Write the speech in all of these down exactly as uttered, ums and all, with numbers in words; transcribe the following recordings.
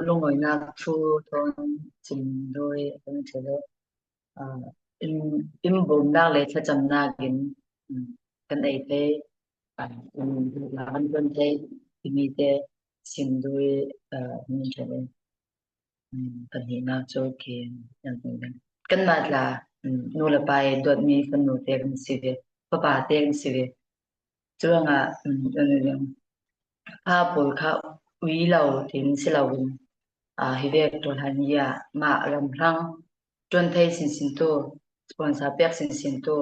lungawinak thu thawn sim dui kan ṭheh lo. Aa, in, in bawmnak le thlacamnak in, um, kan ei thei, aa, in kan ṭuan thei timi te sim dui, aa, kan ṭheh lo. Um, pahnihnak cu khi, um, kanmah tla, um, nu le pa i dawtmi fanu te kan si ve, fapa te kan si ve. Curuangah, um, um, um, pa pawl kha ui lo tiin si loin, aa, hi vek ṭuanhlan i ah mah ramhlang ṭuan thei sinsin tu, sponsor pek sinsin tu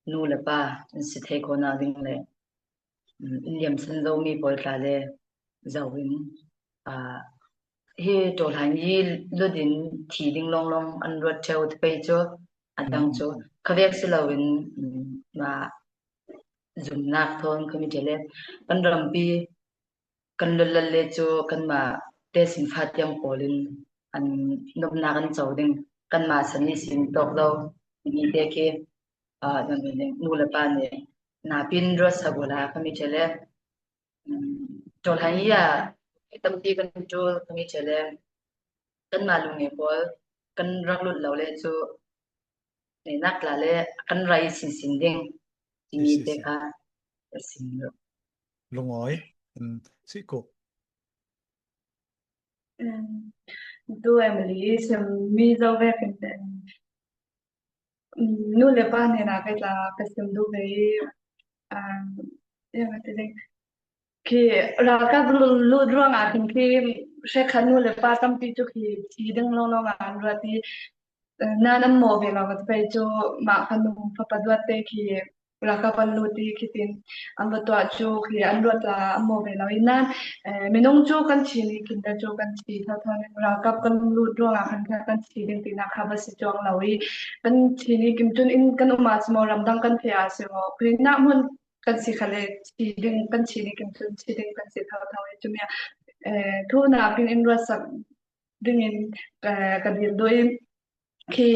nu le pa an si thei khawhnak ding le, um, in liamsan zomi pawl tla le zoh in, aa, hi ṭuanhlan i lut in thi ding lawnglawng an ruat ṭheu ti pei cu a dang cu kha vek si loin, um, mah zumnak thawn kan i ṭheh le kan rampi kan lawlal le cu kanmah te sinfa tiang pawl in an nopnak an co ding, kanmah san i sin tawk lo timi te khi, aa, nu le pa nih napi in ruat sak uhla kan i ṭheh le, um, ṭuanhlan i ah tampi kan ṭul kan i ṭheh le kanmah lung i pawl kan rak lut lo le cu neinak tla le kan rai sinsin ding timi te kha a sim lo. Lungawi, um, si ko. Um, tu Emily sim mi zo ve kan te. Um, nu le pa neinak tla ka sim duh ve i, um, ya, ka ti ding. Khi ralkap lut ruangah khin khi hrekkhat nu le pa tampi cu khi thi ding lawnglawng ah an ruat i, eh, nan an mawh ve lo ka ti pei cu mah kha nu fapa duat te khi ralkap an lut i khi tin an va tuah cu khi an ruat la an mawh ve lo i nan, eh, minung cu kan thi ni kin te cu kan thi thotho ning ralkap kan lut ruangah khan kha kan thi ding tinak kha va si cuang lo i kan thi ni kim cun in kan um ah si maw ramdang kan feh ah si maw khi nak hmun kan si kha le thi ding kan thi ni kim cun thi ding kan si thotho i cumi ah, eh, thu napi in in ruat sak ding in, eh, ka dir duh i khi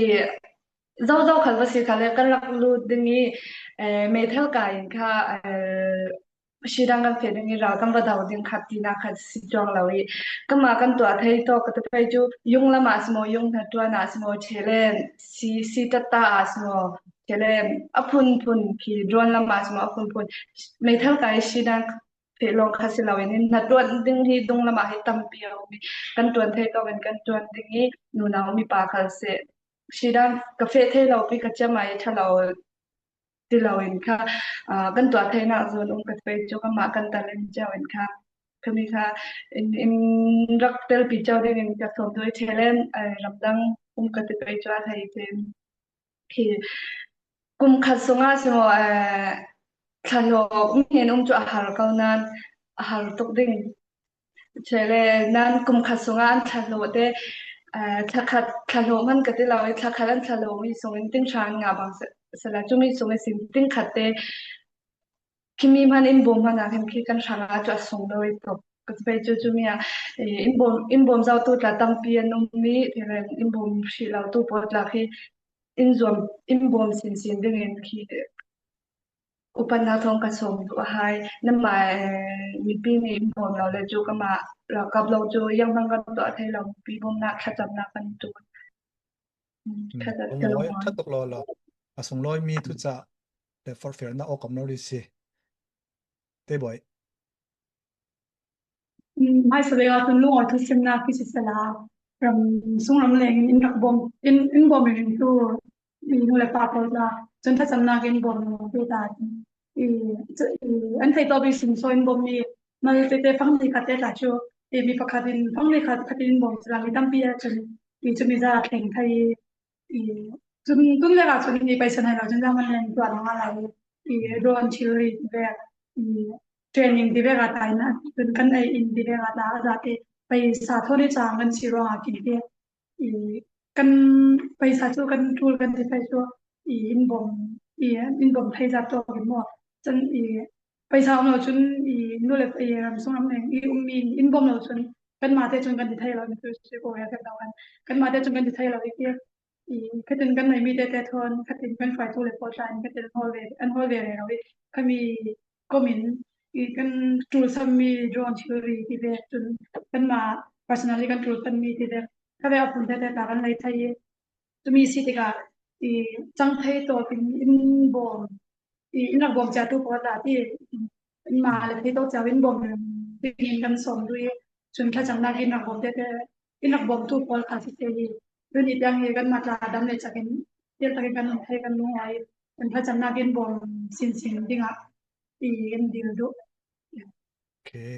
zozo khal va si kha le kan rak lut ding i, eh, meithal kai in kha, eh, si dang kan feh ding i ralkap va do ding kha tinak kha si cuang lo i kanmah kan tuah thei tawk ka ti pei cu yung lam ah si maw yung hnaṭuan ah si maw ṭheh le si, si tatta ah si maw ṭheh le a phunphun khi drone lam ah si maw a phunphun meithal kai si dang feh lawng kha si loin in hnaṭuan ding hi dung lam ah hi tampi a um i kan ṭuan thei tawk in kan ṭuan ding i nunau mipa khal seh si dang ka feh thei lo pi ka ciam ah i ṭha lo ti lo in kha, aa, kan tuah theinak zawn um ka ti pei cu kanmah kan talent cio in kha khami kha in, in rak telpi cio ding in ka sawm duh i ṭheh le, eh, ramdang um ka ti pei cu a thei te khi kum khat sungah si maw, eh, thlahlawh mi in um cu a har ko nan a har tuk ding. Ṭheh le nan kum khat sungah an thlahlawh te, eh, thla khat thlahlawh hman ka ti lo i thla khat an thlahlawh mi sungin ting hra an ngah bang seh, sehla cumi sung i sin ting khat te khimi hman in bawm hman ah khin khi kan hrang ah cu a sung lo i tuk ka ti pei cu cumi ah, eh, in bawm, in bawm zotu tla tampi an um i, in bawm hrih lo tu pawl tla khi in zuam, in bawm sinsin ding in khi upatnak thawng ka sawm duh a hai. Nanmah, eh, mipi nih in bawm lo le cu kanmah ralkap lo cu zianghman kan tuah thei lo, mipi bawmnak thlacamnak kan tuk. Lungawi, ṭha tuk lawlaw. A sunglawi mi thucah le forhfialnak awk om lo rih si. Te bawi. Hmaisa lei ah cun lungawi thusimnak khi si sehla ram sung ram leng in rak bawm, in, in bawm in tu i nu le pa pawl tla cun thlacamnak in bawm lo tu ta i, i, an theih tawp i sumsaw in bawm i mal tete fangni khat te tla cu i mi pakhat in fangni khat khat in bawm sehla mi tampi ah cun i cumi za thleng thei i, i, cun, cun vek ah cun i paisa nai lo cun zahman leng tuah lo ngah lai i, i drone thilri ti vek, i training ti vek ah ta in, cun kan ei in ti vek ah ta a zate paisa thawn i cang kan si ruangah khin khi, i, kan paisa cu kan ṭul kan ti thei cu, i, in bawm, i, in bawm thei zat tawk in maw? Cun, i, paisa um lo cun i nu le i ram sung ram leng i ummi in bawm lo cun kanmah te cun kan ti thei lo, mi tu si ko he kan lo kan kanmah te cun kan ti thei lo i khi i khatin kan neimi tete thawn khatin kan hruaitu le pawl tla in khatin an hawl ve, an hawl ve rero i khami kom in i kan ṭulsammi drone thilri ti ve cun kanmah personally kan tul kan mi ti de, ka ve a pun te te ta kan lei thei i, tumi si ti ka i chang thei to tin in bom i in rak bom cha tu ko ta ti in ma le thei to cha in bom ti in kan som du i, chun thlachamna in rak bom te te in rak bom tu ko ka si te i, tu ni tiang i kan ma ta dam le chak in, tiang ta kan thei kan nu ai, kan thlachamna in bom sin sin ding a i in dil du. Okay.